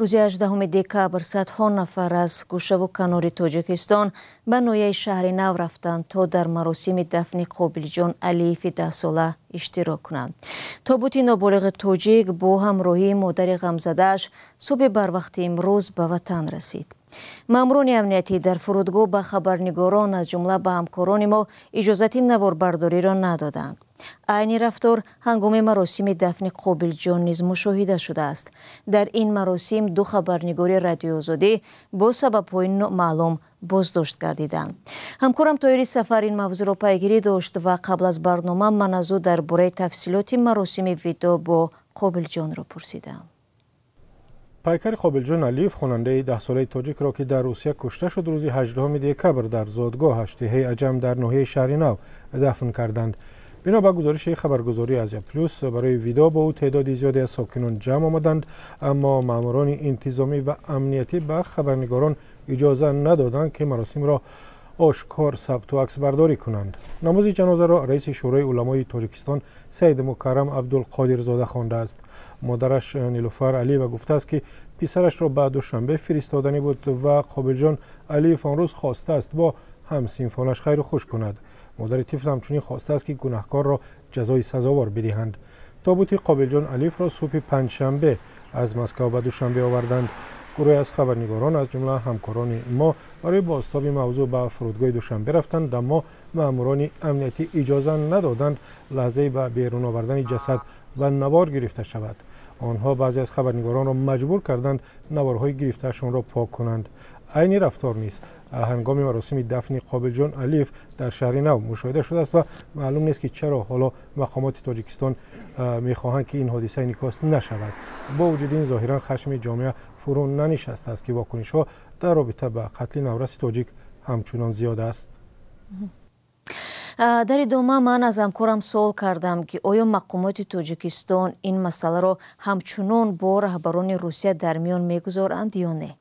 Рӯзи 18 декабр садҳо нафар аз гӯшаву канори Тоҷикистон ба ноҳияи Шаҳри Нав рафтанд, то дар маросими дафни Қобилҷон Алиеви 10-сола иштирок кунанд. Тобути ноболиғи тоҷик бо ҳамроҳии модари ғамзадааш субҳи барвақти имрӯз ба ватан расид. Маъмурони амниятӣ дар фурудгоҳ ба хабарнигорон, аз ҷумла ба ҳамкорони мо, иҷозати наворбардориро надоданд. Айни рафтор ҳангоми маросими дафни Қобилҷон низ мушоҳида шудааст. Дар ин маросим ду хабарнигори Радиои Озодӣ бо сабабҳои номаълум боздошт гардиданд. Ҳамкорам Тоҳири Сафар ин мавзӯъро пайгирӣ дошт ва қабл аз барнома ман аз ӯ дар бораи тафсилоти маросими видоъ бо Қобилҷонро пурсидам. Пайкари Қобилҷон Алиев, хонандаи 10-солаи тоҷикро, ки дар Русия кушта шуд, рӯзи 18 декабр дар зодгоҳаш, деҳаи Аҷам дар ноҳияи Шаҳри Нав, дафн карданд. Бино ба гузориши хабаргузории Азия Плюс, барои видоъ бо ӯ теъдоди зиёде аз сокинон ҷамъ омаданд, аммо маъмурони интизомӣ ва амниятӣ ба хабарнигорон иҷоза надоданд, ки маросимро ошкор сабту аксбардорӣ кунанд. Намози ҷанозаро раиси Шӯрои уламои Тоҷикистон Саид Мукаррам Абдулқодирзода хондааст. Модараш Нилуфар Алиева гуфтааст, ки писарашро ба Душанбе фиристоданӣ буд ва Қобилҷон Алиев он рӯз хостааст бо ҳамсинфонаш хайру хуш кунад. Модари тифл ҳамчунин хостааст, ки гунаҳкорро ҷазои сазовор бидиҳанд. Тобути Қобилҷон Алиевро субҳи панҷшанбе аз Москав ба Душанбе оварданд. Гурӯҳе аз хабарнигорон, аз ҷумла ҳамкорони мо, барои бозтоби мавзӯъ ба фурудгоҳи Душанбе рафтанд, аммо маъмурони амниятӣ иҷоза надоданд лаҳзаи ба берун овардани ҷасад ба навор гирифта шавад. Онҳо баъзе аз хабарнигоронро маҷбур карданд наворҳои гирифтаашонро пок кунанд. Айни рафтор низ ҳангоми маросими дафни Қобилҷон Алиев дар Шаҳри Нав мушоҳида шудааст ва маълум нест, ки чаро ҳоло мақомоти Тоҷикистон мехоҳанд, ки ин ҳодиса инъикос нашавад. Бо вуҷуди ин, зоҳиран хашми ҷомеа фурӯ нанишастааст, ки вокунишҳо дар робита ба қатли навраси тоҷик ҳамчунон зиёд аст. Дар идома ман аз ҳамкорам суол кардам, ки оё мақомоти Тоҷикистон ин масъаларо ҳамчунон бо раҳбарони Русия дар миён мегузоранд ё не.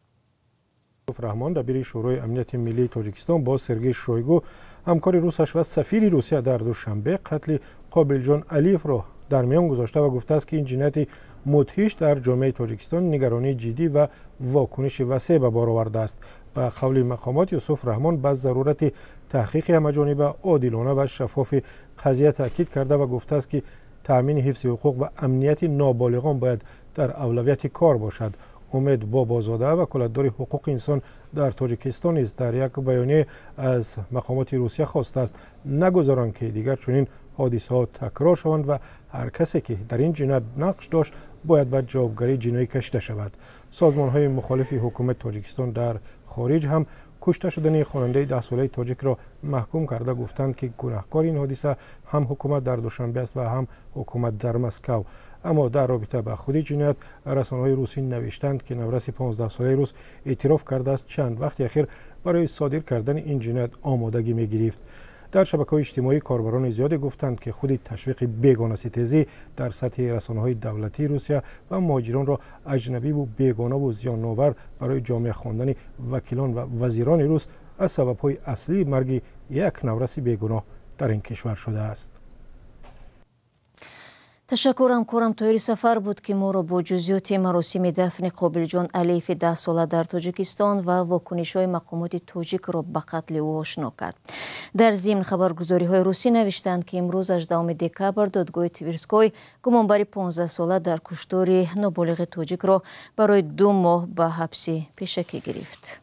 Раҳмон, дабири Шӯрои амнияти миллии Тоҷикистон, бо Сергей Шойгу, ҳамкори русаш ва сафири Русия дар Душанбе, қатли Қобилҷон Алиевро дар миён гузошта ва гуфтааст, ки ин ҷинояти мудҳиш дар ҷомеаи Тоҷикистон нигаронии ҷиддӣ ва вокуниши васеъ ба бор овардааст. Ба қавли мақомот, Юсуф Раҳмон ба зарурати таҳқиқи ҳамаҷониба, одилона ва шаффофи қазия таъкид карда ва гуфтааст, ки таъмини ҳифзи ҳуқуқ ва амнияти ноболиғон бояд дар авлавияти кор бошад. Умед Бобозода, ваколатдори ҳуқуқи инсон дар Тоҷикистон, низ дар як баёния аз мақомоти Русия хостааст, нагузоранд, ки дигар чунин ҳодисаҳо такрор шаванд ва ҳар касе, ки дар ин ҷиноят нақш дошт, бояд ба ҷавобгарии ҷиноӣ кашида шавад. Созмонҳои мухолифи ҳукумати Тоҷикистон дар хориҷ ҳам кушта шудани хонандаи 10-солаи тоҷикро маҳкум карда, гуфтанд, ки гунаҳкори ин ҳодиса ҳам ҳукумат дар Душанбе аст ва ҳам ҳукумат дар Москав. Аммо дар робита ба худи ҷиноят расонаҳои русӣ навиштанд, ки навраси 15-солаи рус эътироф кардааст, чанд вақти ахир барои содир кардани ин ҷиноят омодагӣ мегирифт. Дар шабакаҳои иҷтимоӣ корбарони зиёде гуфтанд, ки худи ташвиқи бегонаситезӣ дар сатҳи расонаҳои давлатии Русия ва муҳоҷиронро аҷнабиву бегонаву зиёновар барои ҷомеа хондани вакилон ва вазирони рус аз сабабҳои аслии марги як навраси бегуноҳ дар ин кишвар шудааст. Ташаккур. Ҳамкорам Тоҳири Сафар буд, ки моро бо ҷузъиёти маросими дафни Қобилҷон Алиеви 10-сола дар Тоҷикистон ва вокунишҳои мақомоти тоҷикро ба қатли ӯ ошно кард. Дар зимн, хабаргузориҳои русӣ навиштанд, ки имрӯз, 18 декабр, додгоҳи Тверской гумонбари 15-сола дар куштори ноболиғи тоҷикро барои 2 моҳ ба ҳабси пешакӣ гирифт.